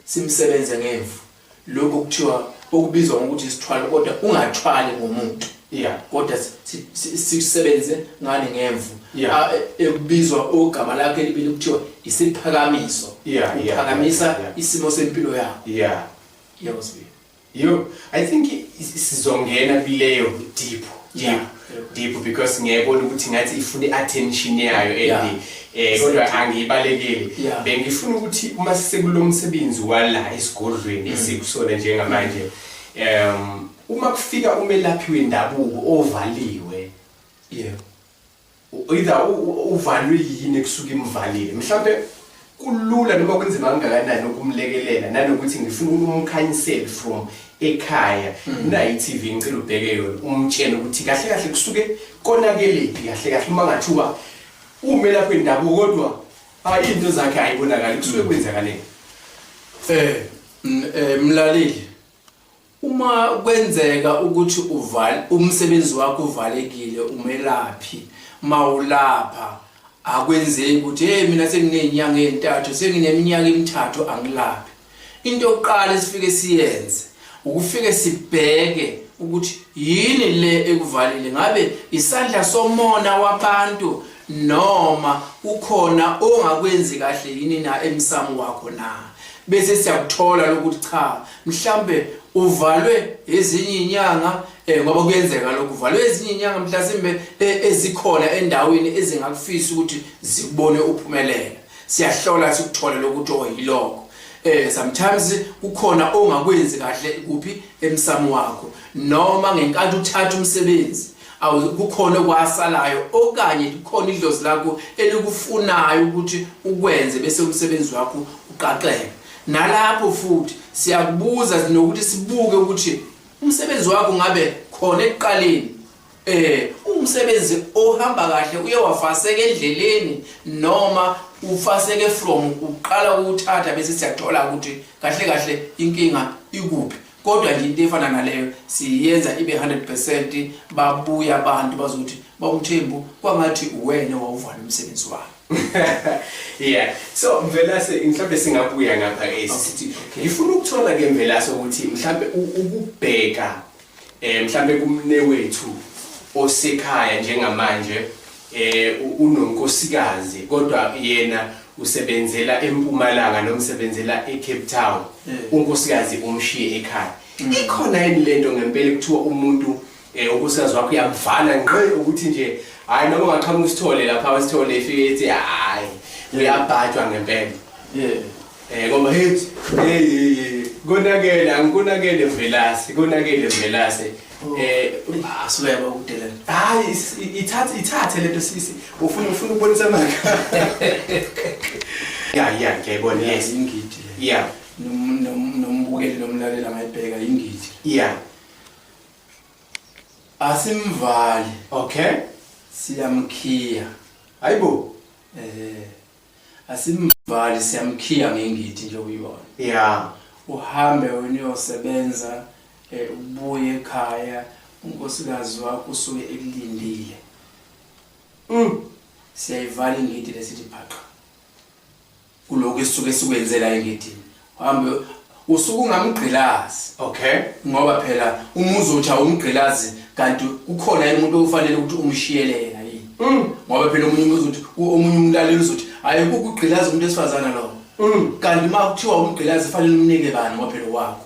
simsebenze ngemvu. Lokho kuthiwa okubizwa ngokuthi isithwalo, kodwa ungathwali ngomuntu. Kodwa sisebenze ngani ngemvu. Ekubizwa ogama lakhe elibili kuthiwa isiphakamiso. Uphakamisa isimo sempilo yakho. Yebo Sibiya. Yo, I think sizongena kuleyo deep. Deep because ngiyayibona ukuthi ngathi ifuna i-attention yayo and kodwa angiyibalekeli. Bengifuna ukuthi uma sisekulomsebenzi wala esigodlweni esikusona njengamanje, uma kufika umelaphi wendabuko ovaliwe, either uvalwe yini kusuka imvalile, mhlambe Kulula noma kunzima kangakanani ukumlekelela nanokuthi ngifuna ukumkhanyisele from ekhaya nayi i-TV ngicela ubheke yona umtshele ukuthi kahle kahle kusuke konakelephi kahle kahle uma ngathiwa umelaphi wendabuko kodwa hayi into zakhe ayibonakali kusuke kwenzakaleni. Mlaleli, uma kwenzeka ukuthi uval umsebenzi wakho uvalekile, umelaphi mawulapha akwenzeki ukuthi hey, mina senginezinyanga ezintathu, sengineminyaka emithathu angilaphi. Into yokuqala esifike siyenze ukufike sibheke ukuthi yini le ekuvalile, ngabe isandla somona wabantu noma kukhona ongakwenzi kahle yini na emsamo wakho na, bese siyakuthola lokuthi cha, mhlambe uvalwe ezinye inyanga, ngoba kuyenzeka lokhu, uvalwe ezinye inyanga mhlasimbe ezikhona endaweni ezingakufisa ukuthi zikubone uphumelela. Siyahlola sikuthole lokuthi oyilokho. Sometimes kukhona ongakwenzi kahle kuphi emsamo wakho, noma ngenkathi uthatha umsebenzi kukhona okwasalayo, okanye kukhona idlozi lakho elikufunayo ukuthi ukwenze bese umsebenzi wakho uqaqeke. Nalapho futhi siyakubuza nokuthi sibuke ukuthi umsebenzi wakho ngabe khona ekuqaleni umsebenzi ohamba kahle, uye wafaseka endleleni noma ufaseke from uqala ukuthatha, bese siyathola ukuthi kahle kahle inkinga ikuphi. Kodwa nje into efana naleyo siyenza ibe 100%. Babuya abantu bazothi, "Bawumthembu, kwangathi uwena wawuvala umsebenzi wakho." Yeah, so Mvelase, mhlawumbe singabuya ngapha sithi ngifuna ukuthola ke Mvelase ukuthi mhlawumbe ukubheka mhlawumbe kumne wethu osekhaya njengamanje unonkosikazi kodwa yena usebenzela eMpumalanga noma usebenzela eCape Town, unkosikazi umshiye ekhaya. Ikhona yini lento ngempela kuthiwa umuntu unkosikazi wakho uyamvala ngqe ukuthi nje hayi, noma ungaqhamuka usithole lapha, usithole ifike ethi hayi, uyabhajwa ngempela? Ngoba hey hey hey, konakele, angikonakele Mvelase, konakele Mvelase. Asuke yaba ukudelela. Hayi, ithathe lento sisi, ufuna ukubonisa amanga. Yeah, ngiyayibona, yes. Ingidi le. Nombukeli nomlaleli angayibheka ingidi. Asimvali. Siyamkhiya. Hayibo. Asimvali, siyamkhiya ngengidi nje uyibona. Uhambe wena uyosebenza, ubuye ekhaya, unkosikazi wakho usuke ekulindile. Siyayivala ingidi lesithi phaqa kulokhu esisuke sikwenzela engidini, uhambe usuke ungamgqilazi. Ngoba phela uma uzothi awumgqilazi, kanti kukhona umuntu ofanele ukuthi umshiyele yena yini? Ngoba phela omunye umuntu uzothi, omunye umlaleli uzothi, hayi, kukugqilaza umuntu esifazana lo. Kanti uma kuthiwa umgqilazi, fanele umnike bani? Ngoba phela wakho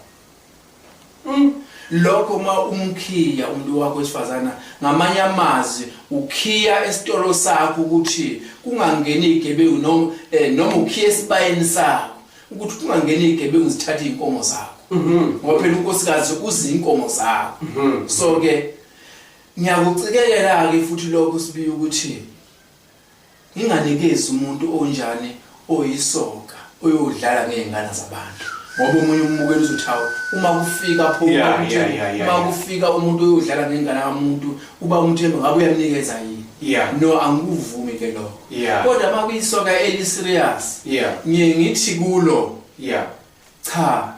lokho uma umkhiya umuntu wakho wesifazana, ngamanye amazwi ukhiya esitolo sakho ukuthi kungangeni igebengu, noma ukhiya esibayeni sakho ukuthi kungangeni igebengu zithathe inkomo zakho, ngoba phela unkosikazi uzinkomo zakho. So ke ngiyakucikelela ke futhi lokho sibiya ukuthi nginganikezi umuntu onjani oyisoka oyodlala ngezingane zabantu, ngoba omunye umbukeli uzothi, hawu, uma kufika pho uma kufika umuntu oyodlala ngengane kamuntu, uba umthembu ngabe uyamnikeza yini? No, angikuvumi ke lokho. Kodwa uma kuyisoka eli-serious, ngiye ngithi kulo, cha,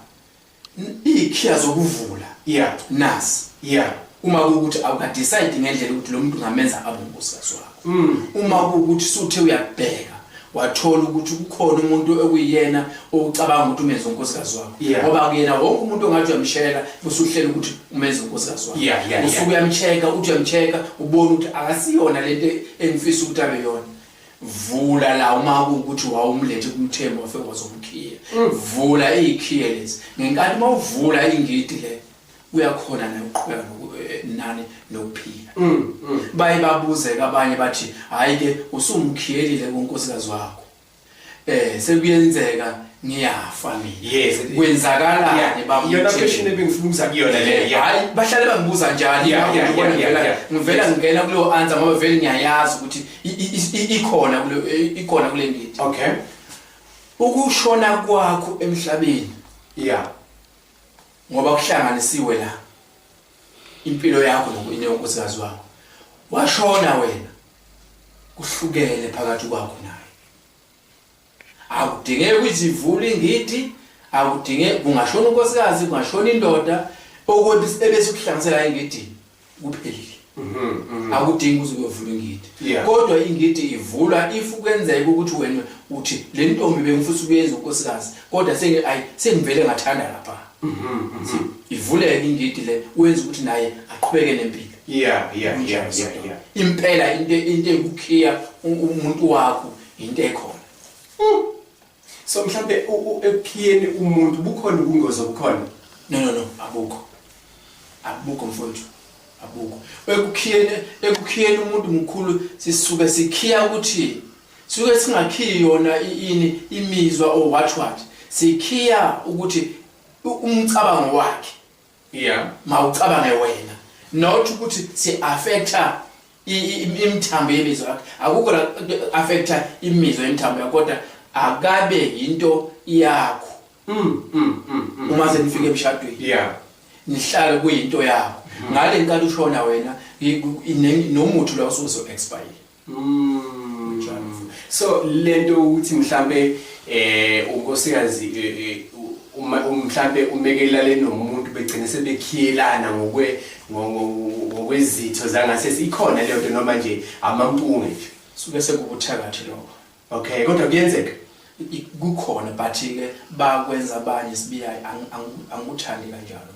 iy'khiya zokuvula nasi. Uma kuwukuthi awukadecide ngendlela ukuthi lo muntu ungamenza abe unkosikazi wakho, uma kuwukuthi suthe uyabheka wathola ukuthi kukhona umuntu ekuyiyena ocabanga ukuthi umenze unkosikazi wakho, ngoba kuyena wonke umuntu ongathi uyamshela usuhlela ukuthi umenze unkosikazi wakho, usuke uyamcheck-a, uthi uyamcheck-a, ubone ukuthi akasiyona lento engifisa ukuthi abe yona. Vula la. Uma kuwukuthi wawumlethe kumthembu wafike wazomkhiya, vula iy'khiye lezi. Ngenkathi uma uvula ingidi le, uyakhona naye ukuqhubeka nani nokuphila. Baye babuze-ke abanye bathi, hhayi-ke, usumkhiyelile kunkosikazi wakho, sekuyenzeka ngiyafa mina, kwenzakalani? Iyona question ebengifuna ukuza kuyona leyo. Hayi, bahlale bangibuza njani. Ngibona ngivela ngingena kuleyo answer ngoba vele ngiyayazi ukuthi ikhona kule, ikhona kule ngidi. Ukushona kwakho emhlabeni. Yeah. Ngoba kuhlanganisiwe la impilo yakho nokuyinkosikazi wakho. Washona wena. Kuhlukene phakathi kwakho naye. Akudingeki ukuthi ivule ingidi, akudingeki kungashona unkosikazi, kungashona indoda, okuthi ebese kuhlanganisela ingidi kuphelile. Akudingi ukuthi kuyovulwa ingidi. Kodwa ingidi ivulwa if kwenzeka ukuthi wena uthi le ntombi bengifisa ukuyenza unkosikazi kodwa sengi ayi sengivele ngathanda lapha. Ivuleke ingidi le wenza ukuthi naye aqhubeke nempilo. Yeah. Impela into ekukhiya umuntu wakho into ekhona. So mhlambe ekukhiyeni umuntu bukhona ubungozi obukhona? No, abukho. Abukho mfowethu. Abukho. Ekukhiyeni umuntu mkhulu sisuke sikhiya ukuthi suke singakhiyi yona ini imizwa or what. Sikhiya ukuthi umcabango wakhe. Yeah. Mawucabange wena. Not ukuthi si affecta imithambo yemizwa yakhe. Akukho la affecta imizwa yemithambo yakho kodwa akabe into yakho. Uma senifika emshadweni. Yeah. Nihlale kuyinto yakho. Ngale nkathi ushona wena nomuthi lo usuzo expire. So lento ukuthi mhlambe unkosikazi uma mhlambe umekelale nomuntu begcine sebekhiyelana ngokwezitho zangasese ikhona leyo nto noma nje amampunge nje. Suke sekubuthakathi lokho. Okay, kodwa kuyenzeka. Kukhona but ke bakwenza abanye sibiyayi angikuthandi kanjalo.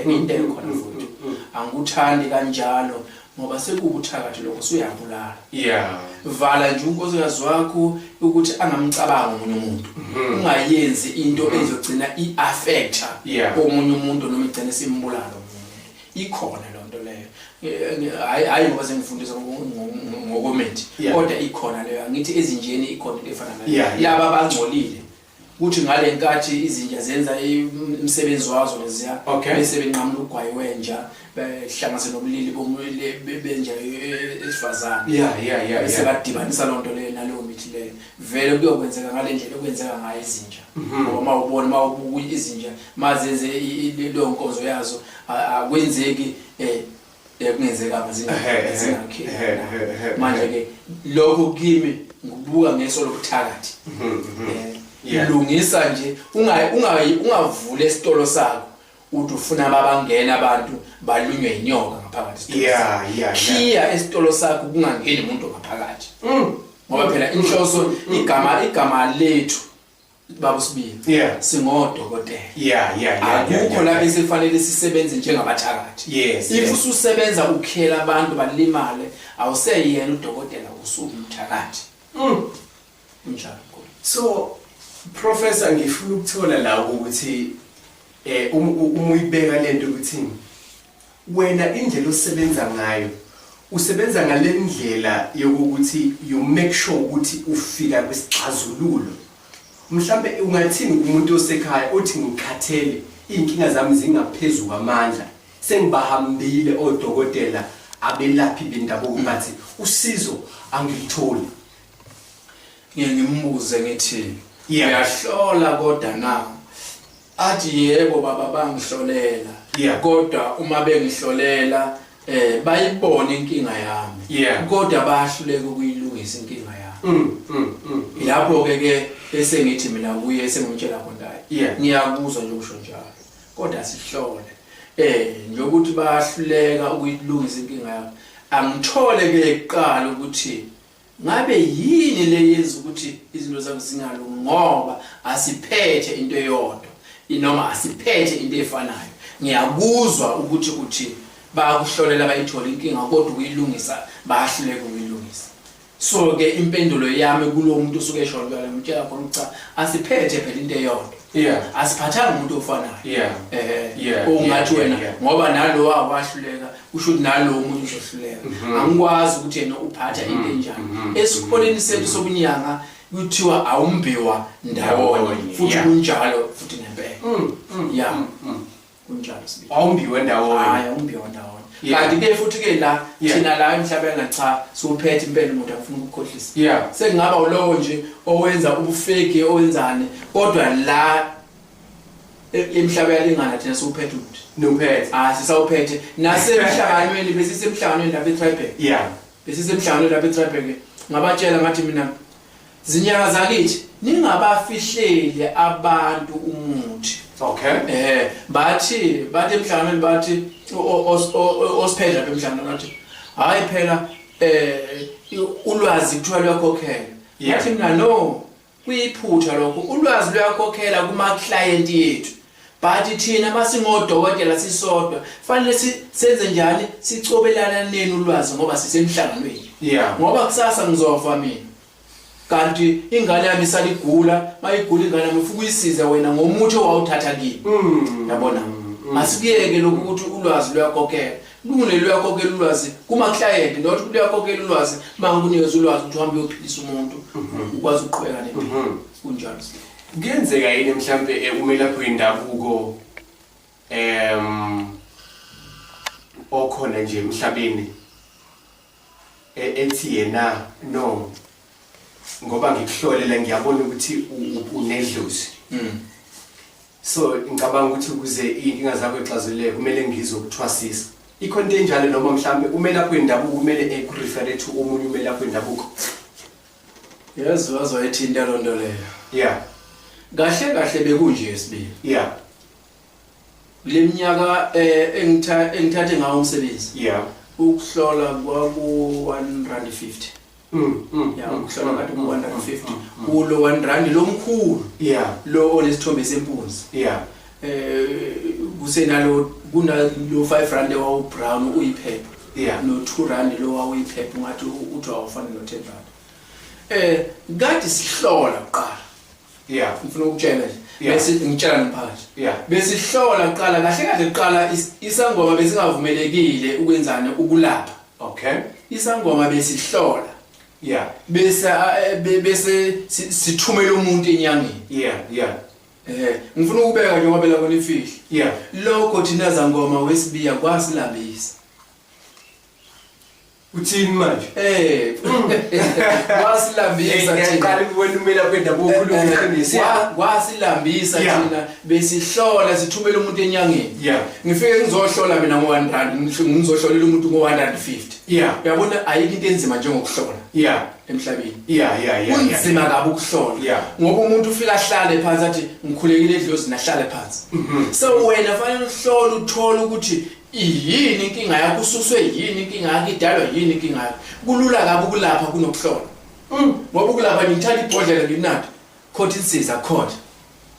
Into ekhona futhi. Angikuthandi kanjalo ngoba sekubuthakathi lokho suyabulala. Yeah. Vala nje unkosikazi wakho ukuthi angamcabangi omunye umuntu. Ungayenzi into ezogcina iaffecta omunye umuntu noma igcine simbulala omunye umuntu. Ikhona lonto leyo. Hayi ngoba sengifundisa ngokomethi kodwa ikhona leyo. Angithi ezinjeni ikhona into efana nayo. Laba bangcolile. Kuthi ngale nkathi izinja zenza umsebenzi wazo leziya bese benqamula ugwayi wenja behlanganise nobulili benja esifazane. Yeah. Bese badibanisa lonto leyo naleyo mithi leyo. Vele kuyokwenzeka ngale ndlela okwenzeka ngayo izinja. Ngoba mawubona mawubuka izinja mazenze leyo nkonzo yazo akwenzeki kungenzeka zingakhe. Manje ke lokho kimi ngikubuka ngeso lobuthakathi. Ilungisa nje ungavula esitolo sakho uthi ufuna abangena abantu balunywe inyoka ngaphakathi. Yeah. Khiya esitolo sakho kungangeni umuntu ngaphakathi. Ngoba phela inhloso igama lethu baba Sibili. Singodokotela. Yeah. Akukho la bese kufanele sisebenze njengabathakathi. Yes. If ususebenza ukhela abantu balimale awuseyena udokotela usumthakathi. Kunjalo. So Professor ngifuna ukuthola la ukuthi uma uyibeka lento ukuthi wena indlela osebenza ngayo usebenza ngalendlela yokuthi you make sure ukuthi ufika kwisixazululo. Mhlambe ungathini kumuntu osekhaya othi ngikhathele inkinga zami zingaphezulu kwamandla sengibahambile odokotela abelaphi bendabuko bathi usizo angilitholi. Ngiye ngimbuze ngithi uyahlola kodwa na? Athi yebo baba bangihlolela. Kodwa uma bengihlolela bayibona inkinga yami. Kodwa bayahluleka ukuyilungisa inkinga yami. Lapho ke bese ngithi mina kuye sengimtshela khona hayi. Ngiyakuzwa nje usho njalo. Kodwa sihlole. Njokuthi bayahluleka ukuyilungisa inkinga yami. Angithole ke kuqala ukuthi ngabe yini le yenza ukuthi izinto zakho zingalungi ngoba asiphethe into eyodwa noma asiphethe into efanayo. Ngiyakuzwa ukuthi uthi bakuhlolela bayithola inkinga kodwa ukuyilungisa bayahluleka ukuyilungisa. So ke impendulo yami kulo muntu osuke esho njalo ngimtshela khona ukuthi cha asiphethe phela into eyodwa. Asiphathanga umuntu ofanayo. Ongathi wena ngoba nalo wahluleka usho ukuthi nalo umuntu uzohluleka. Angikwazi ukuthi yena uphatha into enjani. Esikoleni sethu sobunyanga kuthiwa awumbiwa ndawonye futhi kunjalo futhi ngempela. Kunjalo sibili. Awumbiwe ndawonye. Hayi awumbiwa ndawonye. Kanti ke futhi ke la thina la emhlabeni cha siwuphethe impela umuntu akufuna ukukhohlisa. Sekungaba ulowo nje owenza ubufeki owenzani kodwa la emhlaba yalingana thina siwuphethe umuntu. Niwuphethe. Ah sisawuphethe nasemhlanganweni besisemhlanganweni lapha eTribeck. Besisemhlanganweni lapha eTribeck ngabatshela ngathi mina zinyanga zakithi ningabafihleli abantu umuthi. Okay. Bathi bathi emhlanganweni bathi osiphendla lapha emhlanganweni bathi hayi phela ulwazi kuthiwa luyakhokhela. Ngathi mina no kuyiphutha lokho ulwazi luyakhokhela kuma client yethu. But thina masingodokotela sisodwa fanele senze njani sicobelana neni ulwazi ngoba sisemhlanganweni. Ngoba kusasa ngizofa mina. Kanti ingane yami isaligula, mayigula ingane yami ufuna uyisize wena ngomuthi owawuthatha kimi. Yabona? Masikuyeke lokhu ukuthi ulwazi luyakhokhela. Lungile luyakhokhela ulwazi kuma client not luyakhokhela ulwazi mangukunikeza ulwazi ukuthi uhambe uyophilisa umuntu ukwazi ukuqhubeka nempilo. Kunjalo. Kuyenzeka yini mhlambe umelaphi wendabuko okhona nje emhlabeni ethi yena no ngoba ngikuhlolela ngiyabona ukuthi unedlozi. So ngicabanga ukuthi ukuze inkinga zakho ixazululeke kumele ngizokuthwasisa. Ikhona into enjalo noma mhlambe umelaphi wendabuko kumele ekurefere to omunye umelaphi wendabuko? Yazi wazoyithinta loo nto leyo. Kahle kahle bekunje sibili. Kule minyaka engithathe ngawo umsebenzi. Ukuhlola kwaku 150. Ukuhlola kade ku 150. Kulo 1 rand lomkhulu. Lo onesithombe sempunzi. Kusenalo kunalo 5 rand owawu brown uyiphepha. No 2 rand lo wawuyiphepha ungathi uthi awufani no 10 rand. Kade sihlola kuqala. Ngifuna ukutshela nje. Bese ngitshela nomphakathi. Besihlola kuqala kahle kahle kuqala isangoma besingavumelekile ukwenzana ukulapha. Isangoma besihlola. Bese bese sithumela umuntu enyangeni. Ngifuna ukubeka nje ngoba la ifihlo. Lokho thina zangoma wesibiya kwasilambisa. Uthini manje? Kwasilambisa thina. Ngiyaqala ukubona umelaphi wendabuko ukhuluma iqiniso. Kwasilambisa thina besihlola sithumela umuntu enyangeni. Ngifike ngizohlola mina ngo 1 rand, ngizohlolela umuntu ngo 150. Uyabona ayikho into enzima njengokuhlola. Emhlabeni. Kunzima kabi ukuhlola. Ngoba umuntu ufika ahlale phansi athi ngikhulekile edlozini ahlale phansi. So wena fanele uhlole uthole ukuthi yini inkinga yakho, ususwe yini inkinga yakho, idalwa yini inkinga yakho. Kulula kabi ukulapha kunokuhlola. Ngoba ukulapha ngithatha ibhodlela nginathe. Khotha insiza khotha.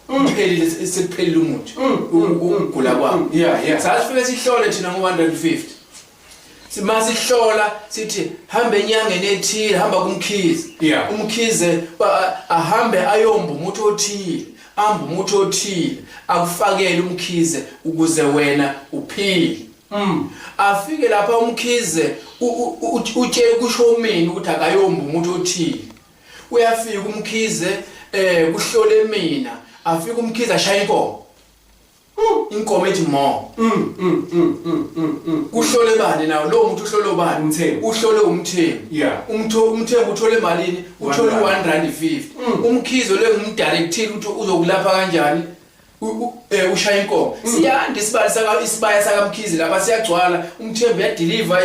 Kuphelile sekuphelile umuthi. Ukugula kwakho. Sasifike sihlole thina ngo 150. Simasihlola sithi hamba enyangeni ethile, hamba kumkhize. Umkhize ahambe ayomba umuthi othile, amba umuthi othile, akufakele umkhize ukuze wena uphile. Afike lapha umkhize utshele kusho mina ukuthi akayomba umuthi othile. Uyafika umkhize kuhlole mina, afike umkhize ashaya inkomo. Inkomo ethi mo. Kuhlole bani nawo lo muntu uhlole bani? Umthembu. Uhlole umthembu. Umthembu uthole malini? Uthole One rand. 1 rand 50. Umkhizo le ngumdirectile ukuthi uzokulapha kanjani? Ushaya inkomo. Siyanda isibali saka isibaya sakamkhize lapha siyagcwala. Umthembu uyadeliver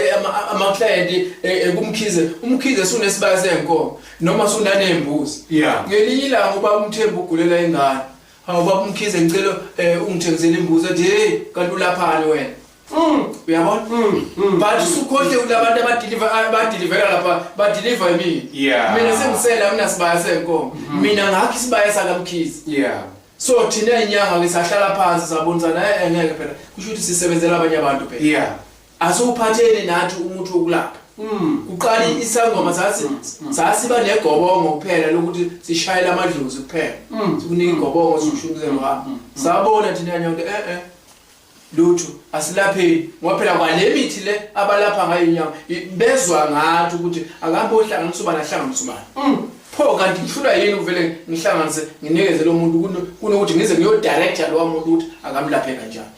ama client kumkhize. Umkhize sunesibaya senkomo noma sunanembuzi. Ngelinye ilanga uba umthembu ugulela ingane. Hawu baba umkhize ngicela ungithengisele imbuzi athi hey kanti ulaphani wena? Uyabona? But usukhohle kulabantu abadeliver lapha, badeliver mina. Mina sengisela mina sibaya senkomo. Mina ngakho isibaya sakamkhize. So thina inyanga ke sahlala phansi sabonisana ngeke phela kusho ukuthi sisebenzela abanye abantu phela. Asuphatheni nathi umuntu wokulapha. Kuqala isangoma sasiba negobongo kuphela lokuthi sishayele amadlozi kuphela. Sikunika igobongo sishukuzele ngapha. Sabona thina nyanga ukuthi lutho asilapheni ngoba phela kwale mithi le abalapha ngayo inyanga bezwa ngathi ukuthi akahambe ohlanganisa ubani ahlanganisa ubani. Pho kanti ngihlulwa yini ukuvele ngihlanganise nginikeze lo muntu kunokuthi ngize ngiyo-director lowa muntu ukuthi akamlaphe kanjani.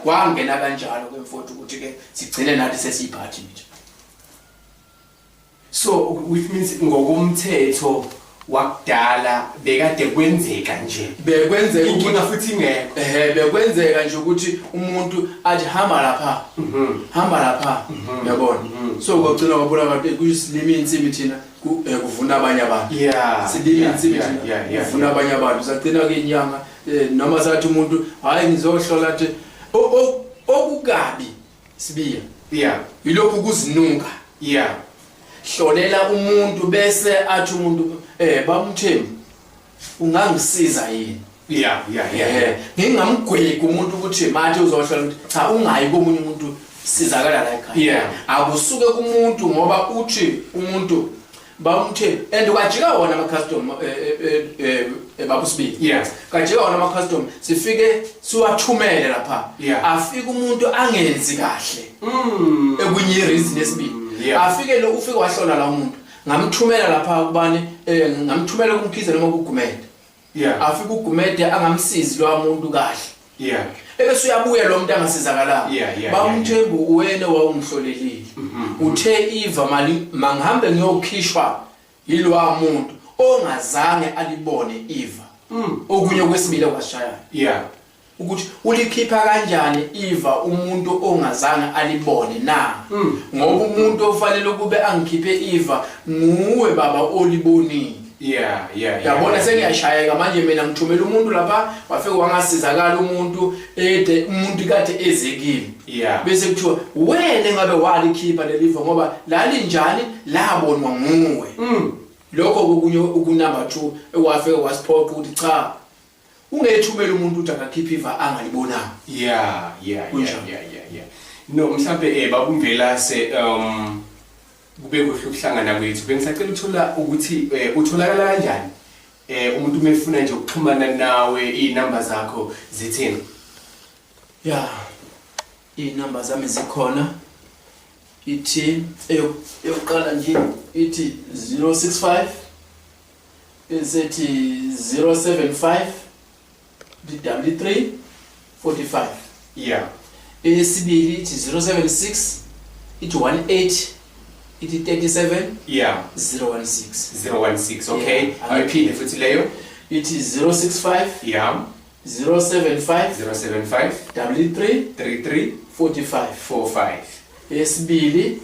Kwangena kanjalo ke mfowethu ukuthi ke sigcine nathi sesiyiphathi nje. So which means ngokomthetho wakudala bekade kwenzeka nje. Bekwenzeka inkinga futhi ingekho. Ehhe, bekwenzeka nje ukuthi umuntu athi hamba lapha. Hamba lapha. Uyabona? So kwagcina kwabona ngathi kuyisilima insimi thina kuvuna abanye abantu. Silima insimi thina kuvuna abanye abantu. Sagcina ke inyanga noma sathi umuntu hayi ngizohlola athi okukabi Sibiya. Yilokhu kuzinuka. Hlolela umuntu bese athi umuntu bamthembu ungangisiza yini? Ngingamgwegi umuntu ukuthi manje uzohlola ukuthi cha ungayi komunye umuntu, sizakala la ekhaya. Akusuke kumuntu ngoba uthi umuntu bamthembu and kwajika wona ama customer baba Sibiya. Kajika wona ama customer sifike siwathumele lapha. Afike umuntu angenzi kahle. Ekunye reason yesibili. Afike lo ufike wahlola la umuntu. Ngamthumela lapha kubani, ngamthumela kuMkhize noma kuGumede. Afike uGumede angamsizi lo muntu kahle. Ebese uyabuya lo muntu angasizakalanga. Bamthembu wena wawungihlolelile. Uthe iva mali mangihambe ngiyokhishwa yilwa muntu ongazange alibone iva. Okunye kwesibili okwashaya. Ukuthi ulikhipha kanjani iva umuntu ongazange alibone na? Ngoba umuntu ofanele ukube angikhiphe iva nguwe baba olibonile. Yabona sengiyashayeka manje mina ngithumela umuntu lapha wafika wangasizakala umuntu ede umuntu kade ezekile. Bese kuthiwa wena ngabe walikhipha leliva ngoba lalinjani labonwa nguwe. Lokho kokunye ukunumber 2 ewafika wasiphoqa ukuthi cha ungethumela umuntu ukuthi akakhiphe iva angalibonanga. Kunjalo. No, mhlambe babuMvelase kube kuhle ukuhlangana kwethu. Bengisacela ukuthola ukuthi utholakala kanjani? Umuntu uma efuna nje ukuxhumana nawe, iy'namba zakho zithini? Ya, iy'namba zami zikhona. Ithi eyokuqala nje ithi 065 esethi 075 33 45. Eyesibili ithi 076 ithi 18 ithi 37 016. 016, okay. Yeah. Ayiphinde futhi leyo. Ithi 065 075 075 33 33 45. 45. Eyesibili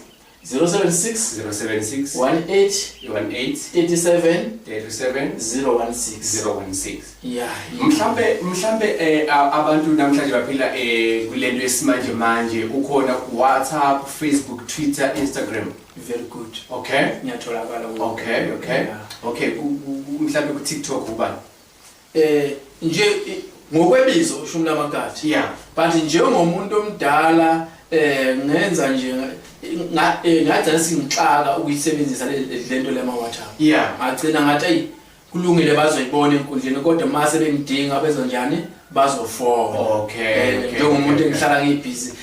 076 076 18 18 37 37 016. 016. Yeah. Mhlambe abantu namhlanje baphila kulento yesimanje manje, ukhona ku WhatsApp, Facebook, Twitter, Instagram? Very good. Ngiyatholakala kuwo. Okay. Okay, mhlambe ku TikTok ubani? Nje ngokwebizo ushumi lamakati. But njengomuntu omdala ngenza nje ngagcina singixaka ukuyisebenzisa lento lema WhatsApp. Ngagcina ngathi ayi kulungile bazoyibona enkundleni, kodwa mase bengidinga bezonjani bazofona. Njengomuntu engihlala ngibhizi,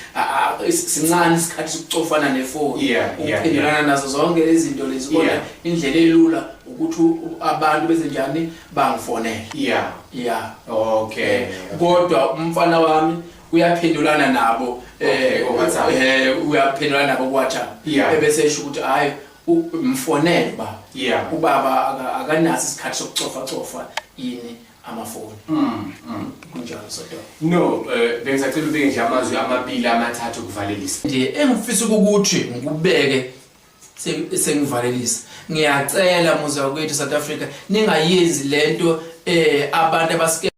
sincane isikhathi sokucofana nefoni, ukuphendulana nazo zonke lezi zinto lezi, kodwa indlela elula ukuthi abantu bezenjani bangifonele. Kodwa umfana wami uyaphendulana nabo, Okay, ku-WhatsApp. Uyaphendulana nabo ku-WhatsApp. Ebese esho ukuthi hayi mfonele baba. Ubaba akanaso isikhathi sokucofa cofa yini amafoni. Kunjalo sodwa. No, bengisacela ubeke nje amazwi amabili amathathu ukuvalelisa. Nje engifisa ukuthi ngikubeke sengivalelisa. Ngiyacela muzi wakwethu South Africa, ningayenzi lento abantu abasike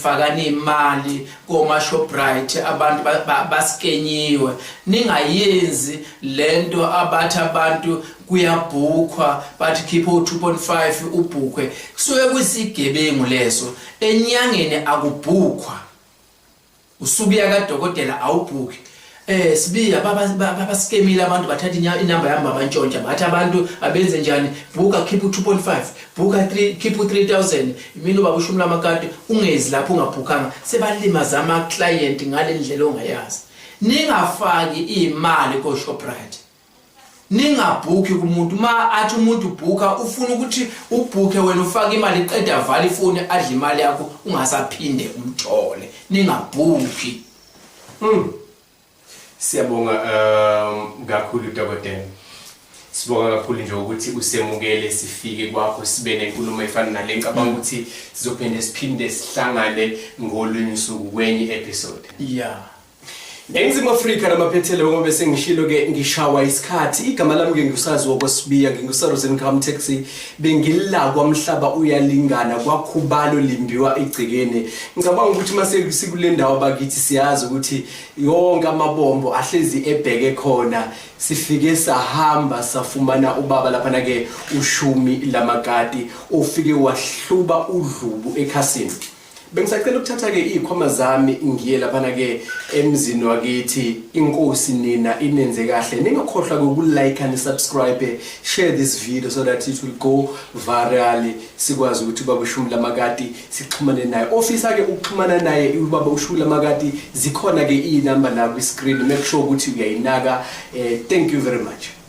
fakani imali koma Shoprite, abantu baskenyiwe. Ningayenzi lento abathi abantu kuyabhukhwa, bathi khipha u2.5 ubhukhwe. Kusuke kuyisigebengu leso. Enyangeni akubhukhwa, usukuya kadokotela awubhukhi. Sibiya babaskemile abantu, bathatha inamba yami babantshontsha, bathi abantu abenze njani, bhuka khipha u2.5, bhuka 3, khipha u3000, mina ubaba ushumi lamakati, ungezi lapho ungabhukhanga. Sebalimaza ama client ngale ndlela ongayazi. Ningafaki imali ko Shoprite. Ningabhukhi kumuntu ma athi umuntu bhukha ufuna ukuthi ubhukhe wena ufake imali qeda avala ifoni adle imali yakho ungasaphinde umthole. Ningabhukhi. Siyabonga kakhulu dokotela. Sibonga kakhulu nje ukuthi usemukele sifike kwakho sibe nenkulumo efana nale ngicabanga ukuthi sizophinde siphinde sihlangane ngolunye usuku kwenye episode. Yeah. Ningizimu Afrika namaphethelo ngoba sengishilo ke ngishawa isikhathi igama lami ke ngusazi wokwesibiya nginguSaruzen Income Taxi bengila kwamhlaba uyalingana kwakhubalo limbiwa igcekene ngicabanga ukuthi mase sikule ndawo bakithi siyazi ukuthi yonke amabombo ahlezi ebheke khona sifike sahamba safumana ubaba lapha na ke ushumi lamakati ofike wahluba udlubu ekhasini Bengisacela ukuthatha ke izikhwama zami ngiye laphana ke emzini wakithi inkosi nina inenze kahle ningakhohlwa ke ukulike and subscribe share this video so that it will go viral sikwazi ukuthi ubaba uShumi Lamakati sixhumane naye ofisa ke ukuxhumana naye ubaba uShumi Lamakati zikhona ke inamba la kwi screen make sure ukuthi uyayinaka eh, thank you very much.